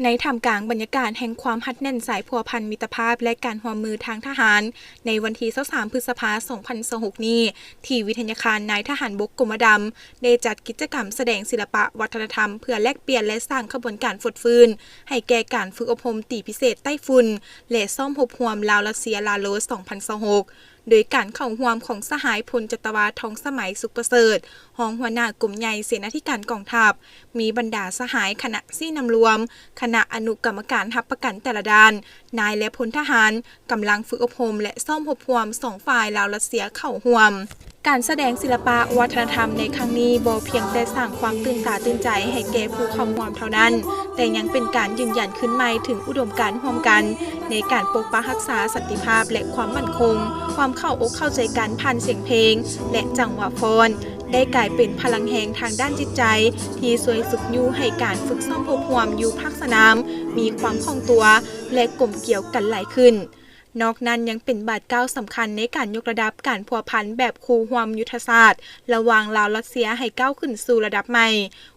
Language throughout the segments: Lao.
ໃນທ່າມກາງບັນຍາກາດແຫ່ງຄວາມຮັດແໜ້ນສາຍພົວພັນມິດຕະພາບ ແລະ ການຮ່ວມມືທາງທະຫານ, ໃນວັນທີຊາວສາມ ພຶດສະພາ ສອງພັນຊາວຫົກນີ້, ທີ່ວິທະຍາຄານນາຍທະຫານບົກກົມມະດຳ ໄດ້ຈັດກິດຈະກຳສະແດງສິລະປະວັດທະນະທຳ ເພື່ອແລກປ່ຽນ ແລະ ສ້າງຂະບວນການຟົດຟື້ນໃຫ້ແກ່ການຝຶກອົບຮົມຕີພິເສດໃຕ້ຝຸ່ນ ແລະ ຊ້ອມຮົບຮ່ວມລາວ-ຣັດເຊຍ ລາໂລ ສອງພັນຊາວຫົກ ໂດຍການເຂົ້າຮ່ວມຂອງສະຫາຍພົນຈັດຕະວາ ທອງສະໄໝ ສຸກປະເສີດ ຮອງຫົວໜ້າກົມໃຫຍ່ເສນາທິການກອງທັບ, ມີບັນດາສະຫາຍຄະນະຊີ້ນຳລວມ, ຄະນະອະນຸກຳມະການຮັບປະກັນແຕ່ລະດ້ານ, ນາຍ ແລະ ພົນທະຫານ, ກຳລັງຝຶກອົບຮົມ ແລະ ຊ້ອມຮົບຮ່ວມສອງຝ່າຍລາວ-ຣັດເຊຍເຂົ້າຮ່ວມ. ການສະແດງສິລະປະວັດທະນະທຳໃນຄັ້ງນີ້ ບໍ່ພຽງແຕ່ສ້າງຄວາມຕື່ນຕາຕື່ນໃຈໃຫ້ແກ່ຜູ້ເຂົ້າຮ່ວມເທົ່ານັ້ນ, ແຕ່ຍັງເປັນການຢືນຢັນຄືນໃໝ່ເຖິງອຸດົມການຮ່ວມກັນໃນການປົກປັກຮັກສາສັນຕິພາບ ແລະ ຄວາມໝັ້ນຄົງ. ຄວາມເຂົ້າອົກເຂົ້າໃຈກັນຜ່ານສຽງເພງ ແລະ ຈັງຫວະຟ້ອນ ໄດ້ກາຍເປັນພະລັງແຮງທາງດ້ານຈິດໃຈ ທີ່ຊ່ວຍຊຸກຍູ້ໃຫ້ການຝຶກຊ້ອມຮົບຮ່ວມຢູ່ພາກສະໜາມມີຄວາມຄ່ອງຕົວ ແລະ ກົມກຽວກັນຫຼາຍຂຶ້ນ. ນອກນັ້ນຍັງເປັນບາດກ້າວສຳຄັນໃນການຍົກລະດັບການພົວພັນແບບຄູ່ຮ່ວມຍຸດທະສາດ ລະຫວ່າງລາວ-ຣັດເຊຍໃຫ້ກ້າວຂຶ້ນສູ່ລະດັບໃໝ່.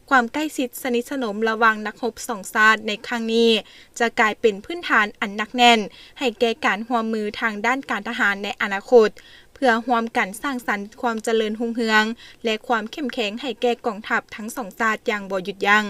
ຄວາມໃກ້ຊິດສະໜິດສະໜົມລະຫວ່າງນັກຮົບສອງຊາດໃນຄັ້ງນີ້ ຈະກາຍເປັນພື້ນຖານອັນໜັກແໜ້ນໃຫ້ແກ່ການຮ່ວມມືທາງດ້ານການທະຫານໃນອະນາຄົດ, ເພື່ອຮ່ວມກັນສ້າງສັນຄວາມຈະເລີນຮຸ່ງເຮືອງ ແລະ ຄວາມເຂັ້ມແຂງໃຫ້ແກ່ກອງທັບທັງສອງຊາດຢ່າງບໍ່ຢຸດຢັ້ງ.